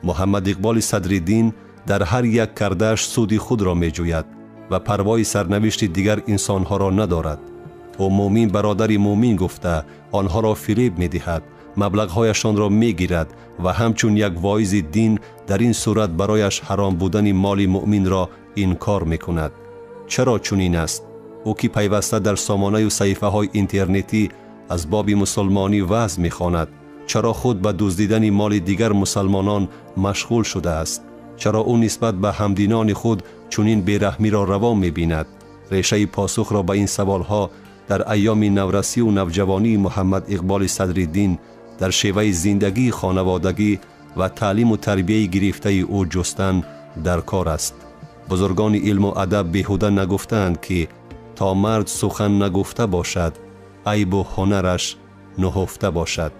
Муҳаммад Иқболи Садриддин дар ҳар як кардааш суди худро меҷӯяд ва парвои сарнавишти дигар инсонҳоро надорад. Ӯ мӯмин бародари мӯмин гуфта онҳоро фиреб медиҳад, маблағҳояшонро мегирад ва ҳамчун як воизи дин дар ин сурат барояш ҳаром будани моли мӯминро инкор мекунад. Чаро чунин аст? Ӯ ки пайваста дар сомонаю саҳифаҳои интернетӣ аз боби мусулмонӣ ваъз мехонад, чаро худ ба дуздидани моли дигар мусалмонон машғул шудааст? Чаро ӯ нисбат ба ҳамдинони худ чунин бераҳмиро раво мебинад? Решаи посухро ба ин саволҳо дар айёми наврасию навҷавонии Муҳаммад Иқболи Садриддин дар шеваи зиндагии хонаводагӣ ва таълиму тарбияи гирифтаи ӯ ҷустан дар кор аст. Бузургони илму адаб беҳуда нагуфтаанд, ки то мард сухан нагуфта бошад, айбу ҳунараш нуҳуфта бошад.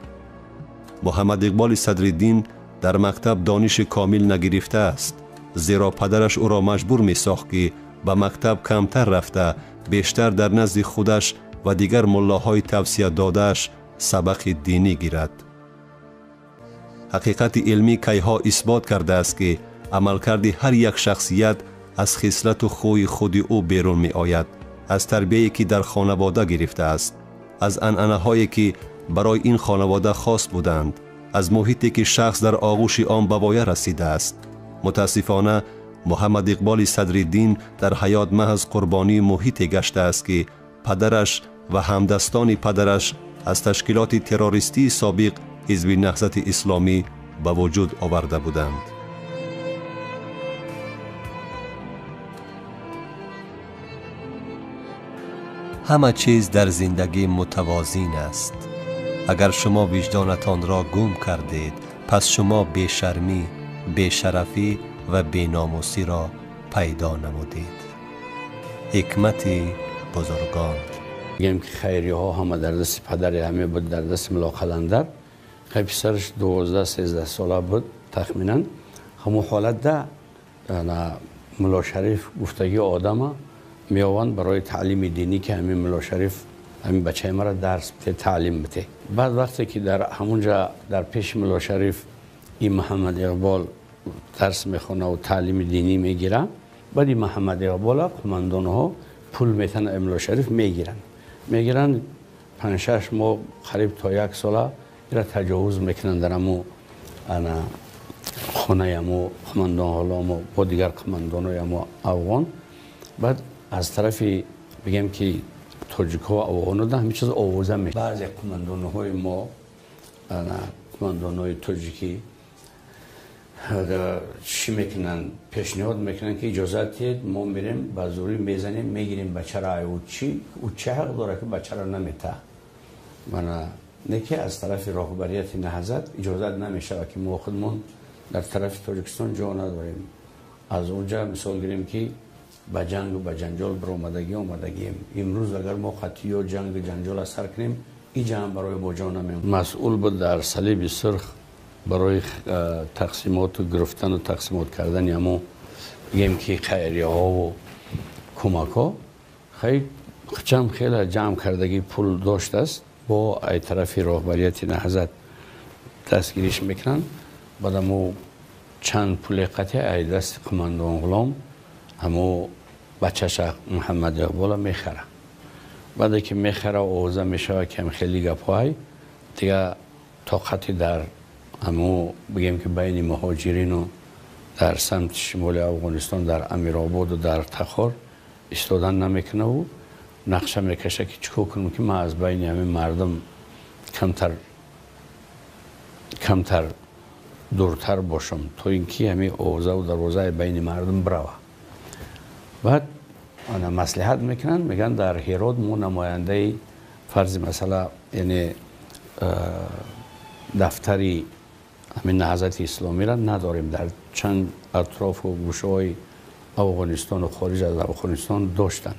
Муҳаммад Иқболи Садриддин дар мактаб дониши комил нагирифтааст, зеро падараш ӯро маҷбур месохт, ки ба мактаб камтар рафта, бештар дар назди худаш ва дигар муллоҳои тавсия додааш сабақи динӣ гирад. Ҳақиқати илмӣ кайҳо исбот кардааст, ки амалкарди ҳар як шахсият аз хислату хӯи худи ӯ берун меояд, аз тарбияе ки дар хонавода гирифтааст, аз анъанаҳое ки барои ин хонавода хос буданд, аз муҳите ки шахс дар оғӯши он ба воя расидааст. Мутаассифона, Муҳаммад Иқболи Садриддин дар ҳаёт маҳз қурбонии муҳите гаштааст, ки падараш ва ҳамдастони падараш аз ташкилоти террористии собиқ Ҳизби Наҳзати Исломӣ ба вуҷуд оварда буданд. Ҳама чиз дар зиндагӣ мутавозин аст. Агар шумо виҷдонатонро гум кардед, пас шумо бешармӣ, бешарафӣ ва беномусиро пайдо намудед. Ҳикмати бузургон. Мегӯем ки хайриҳо ҳама дар дасти падари ҳаме буд, дар дасти Мулло Қаландар. Хай писараш 12-13 сола буд тахминан. Ҳамон ҳолатда Мулло Шариф гуфтагӣ одама меованд барои таълими динӣ, ки ҳамин Мулло Шариф ҳамин бачаи маро дарс бите, таълим бите. Баъд вақте ки дар ҳамунҷа дар пеши Мулло Шариф ин Муҳаммад Иқбол дарс мехона ва таълими динӣ мегира, баъд ин Муҳаммад Иқбола қумандонҳо пул метан Мулло Шариф мегиранд. Мегиранд 5-6 моҳ, қариб то як сола ира таҷовуз мекунанд дар ҳамун ана хонаи ҳамун қумандон, ҳоло мо бо дигар қумандонҳои ҳамун афғон. Баъд аз тарафи бигем ки тоҷикҳо афғонҳо ҳамин чиз овоза мешавад. Баъзе қумандонҳои мо, қумандонҳои тоҷикӣ чӣ мекунанд? Пешниҳод мекунанд, ки иҷозат диҳед, мо мерем ба зӯрӣ мезанем, мегирем бачаро. Ӯ чӣ? Ӯ чӣ ҳақ дорад, ки бачаро намета? Мана не ки аз тарафи роҳбарияти наҳзат иҷозат намешавад, ки мо худмон дар тарафи Тоҷикистон ҷо надорем. Аз онҷа мисол гирем, ки ба ҷангу ба ҷанҷол баромадагӣ омадагием. Имрӯз агар мо қатъиё ҷангу ҷанҷол аз сар кунем, ин ҷанг барои мо ҷо намемонад. Масъул буд дар Салиби Сурх барои тақсимоту гирифтану тақсимот кардани ҳамон бигем ки хайриҳову кӯмакҳо. Хай чанд хеле ҷамъ кардагӣ пул доштааст, бо ай тарафи роҳбарияти наҳзат дастгириш мекунанд. Баъд ҳамо чанд пули қатъи ай дасти қумандон Ғулом ҳамо бачаша Муҳаммад Иқбола мехара. Баъде ки мехара, овоза мешавад, ки ҳам хеле гапҳоай дига тоқати дар ҳамо бигем ки байни муҳоҷирину дар самти шимоли Афғонистон, дар Амирободу дар Тахор истодан намекунаву нақша мекаша, ки чӣ кор кунам, ки ман аз байни ҳамин мардум камтар дуртар бошам, то ин ки ҳамин овозаву дарвозаи байни мардум бирава. Баъд ана маслиҳат мекунанд, мегӯянд дар Ҳирот мо намояндаи фарзи масъала, яъне дафтари ҳамин Наҳзати Исломиро надорем. Дар чанд атрофу гӯшаҳои Афғонистону хориҷ аз Афғонистон доштанд,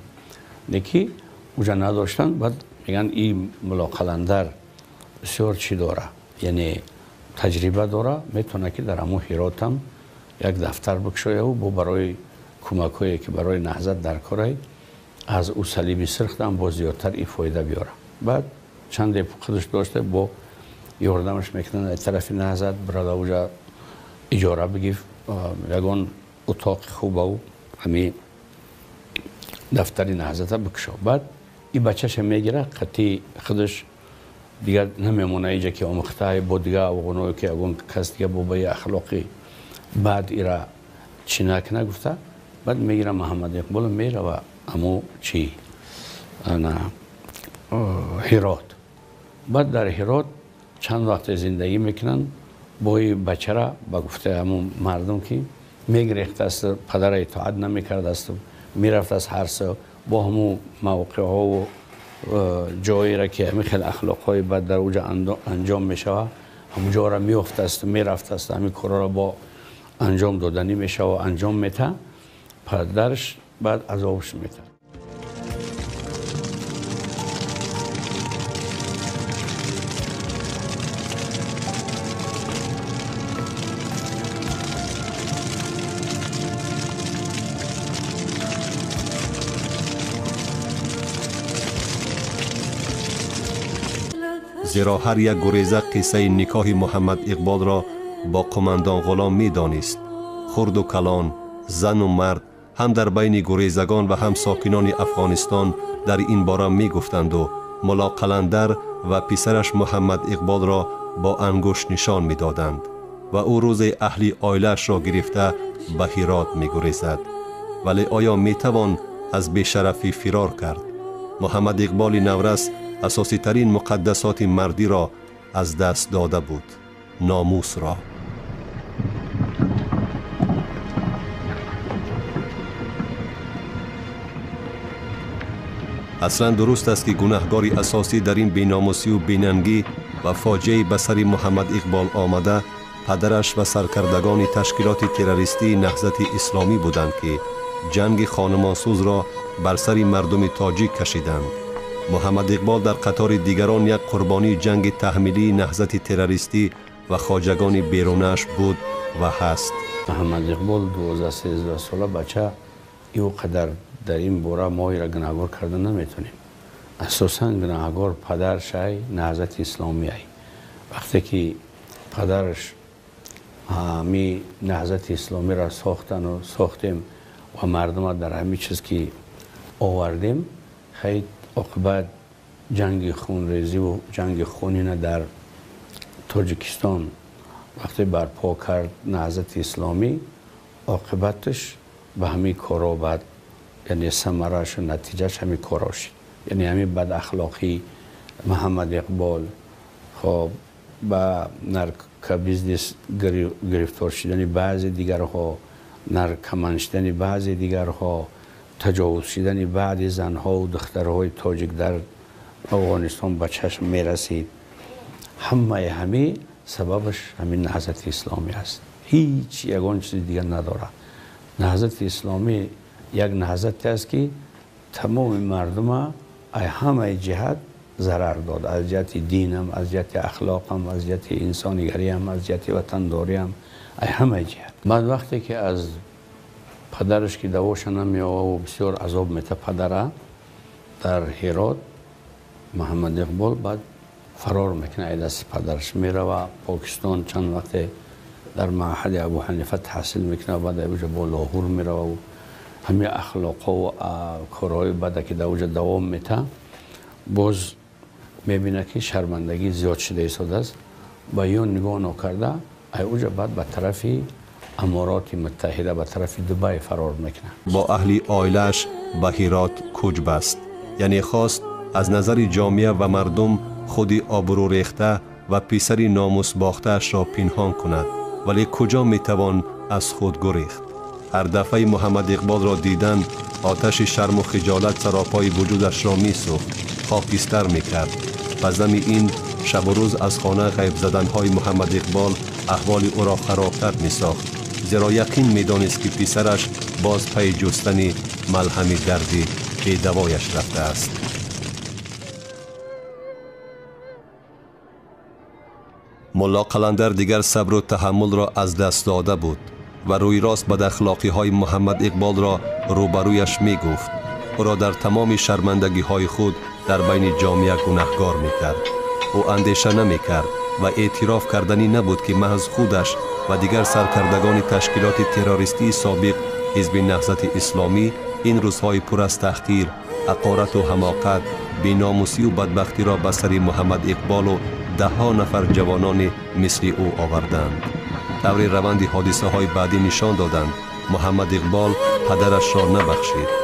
леки уҷа надоштанд. Баъд мегӯянд ин Мулло Қаландар бисёр чӣ дора, яъне таҷриба дора, метавонад, ки дар ҳамун Ҳиротам як дафтар бикушояву бо барои кӯмакҳое, ки барои наҳзат дар корай, аз ӯ Салиби Сирхам боз зиёдтар ин фоида биёра. Баъд чанде худаш дошта бо ёрдамаш мекунанд аз тарафи наҳзат, бирада уҷа иҷора бигир, ягон утоқи хубаву ҳами дафтари наҳзата бикушо. Баъд и бачаша мегира, қатъи худаш дигар намемона иҷа ки омӯхтаи бо дигар афғоное ки ягон кас дига бо ба ахлоқи баъд ира чӣ накуна гуфта. Баъд мегира Муҳаммад Иқбол, мерава аму чи ана Ҳирот. Баъд дар Ҳирот чанд вақте зиндагӣ мекунанд бо и бачара, ба гуфтаи ҳамун мардум ки мегирехтааст, падара итоат намекардааст, мерафтааст ҳар со бо ҳамун мавқеъҳову ҷоеро ки ҳамин хел ахлоқҳои бад дар уҷа анҷом мешавад, ҳамун ҷоро меёфтааст, мерафтааст, ҳамин корҳоро бо анҷом доданӣ мешава, анҷом мета. Падараш баъд азобш мета. Зеро ҳар як гуреза қиссаи никоҳи Муҳаммад Иқболро бо қумандон ғулом медонист. Хурду калон, зану мард ҳам дар байни гурезагон ва ҳам сокинони Афғонистон дар ин бора мегуфтанду Мулло Қаландар ва писараш Муҳаммад Иқболро бо ангушт нишон медоданд ва ӯ рӯзе аҳли оилаашро гирифта ба Ҳирот мегурезад. Вале оё метавон аз бешарафӣ фирор кард? Муҳаммад Иқболи наврас асоситарин муқаддасоти мардиро аз даст дода буд, номусро. Аслан дуруст аст ки гунаҳгори асосӣ дар ин беномусию бенангӣ ва фоҷиаи ба сари Муҳаммад Иқбол омада падараш ва саркардагони ташкилоти террористии Наҳзати Исломӣ буданд ки ҷанги хонумонсӯзро бар сари мардуми тоҷик кашиданд. Муҳаммад Иқбол дар қатори дигарон як қурбонии ҷанги таҳмилии наҳзати террористӣ ва хоҷагони берунааш буд ва ҳаст. Муҳаммад Иқбол 12-13 сола бача, ӯ қадар дар ин бора мо иро гунаҳгор карда наметонем. Асосан гунаҳгор падаршай, Наҳзати Исломиай. Вақте ки падараш ҳами Наҳзати Исломиро сохтану сохтем ва мардума дар ҳамин чиз ки овардем, хай оқибат ҷанги хунрезиву ҷанги хунина дар Тоҷикистон вақте барпо кард Наҳзати Исломӣ, оқибаташ ба ҳамин коро бад, яъне самарашу натиҷааш ҳамин коро шуд. Яъне ҳамин бадахлоқӣ Муҳаммад Иқбол, хоб ба наркобизнес гирифтор шудани баъзе дигарҳо, наркоман шудани баъзе дигарҳо, таҷовуз шудани баъди занҳову духтарҳои тоҷик дар Афғонистон ба чашм мерасид. Ҳамаи ҳамин сабабаш ҳамин Наҳзати Исломӣ аст. Ҳеҷ ягон чизи дигар надорад. Наҳзати Исломӣ як наҳзате аст ки тамоми мардума аз ҳамаи ҷиҳат зарар дод. Аз ҷиҳати динам, аз ҷиҳати ахлоқам, аз ҷиҳати инсонигариам, аз ҷиҳати ватандориам, аз ҳамаи ҷиҳат. Баъд вақте ки аз падараш ки давоша намеоваву бисёр азоб мета падара дар Ҳирот, Муҳаммад Иқбол баъд фарор мекунад аз дасти падараш, мерава Покистон, чанд вақте дар маъҳади Абу Ҳанифа таҳсил мекунад, баъд уҷа бо Лоҳур мерававу ҳамин ахлоқҳову корҳои бада ки дар уҷа давом мета, боз мебинад ки шармандагӣ зиёд шуда истодааст. Ба ё нигоҳ нокарда ай уҷа баъд ба тарафи Амороти Муттаҳида, ба тарафи Дубай фарор мекунад. Бо аҳли оилааш ба Ҳирот кӯч баст, яъне хост аз назари ҷомеа ва мардум худи обрӯрехта ва писари номусбохтаашро пинҳон кунад. Вале куҷо метавон аз худ гурехт? Ҳар дафъаи Муҳаммад Иқболро дидан оташи шарму хиҷолат саропои вуҷудашро месӯхт, хокистар мекард. Ба зами ин шабу рӯз аз хона ғайб заданҳои Муҳаммад Иқбол аҳволи ӯро харобтар месохт, зеро яқин медонист ки писараш боз пайи ҷустани малҳами дарди бедавояш рафтааст. Мулло Қаландар дигар сабру таҳаммулро аз даст дода буд ва рӯи рост бадахлоқиҳои Муҳаммад Иқболро рӯбарӯяш мегуфт. Ӯро дар тамоми шармандагиҳои худ дар байни ҷомеа гунаҳгор мекард. Ӯ андеша намекард ва эътироф карданӣ набуд ки маҳз худаш ва дигар саркардагони ташкилоти террористии собиқ Ҳизби Наҳзати Исломӣ ин рӯзҳои пур аз таҳқир, ҳақорату ҳамоқат, беномусию бадбахтиро ба сари Муҳаммад Иқболу даҳҳо нафар ҷавонони мисли ӯ оварданд. Таври раванди ҳодисаҳои баъдӣ нишон доданд, Муҳаммад Иқбол падарашро набахшид.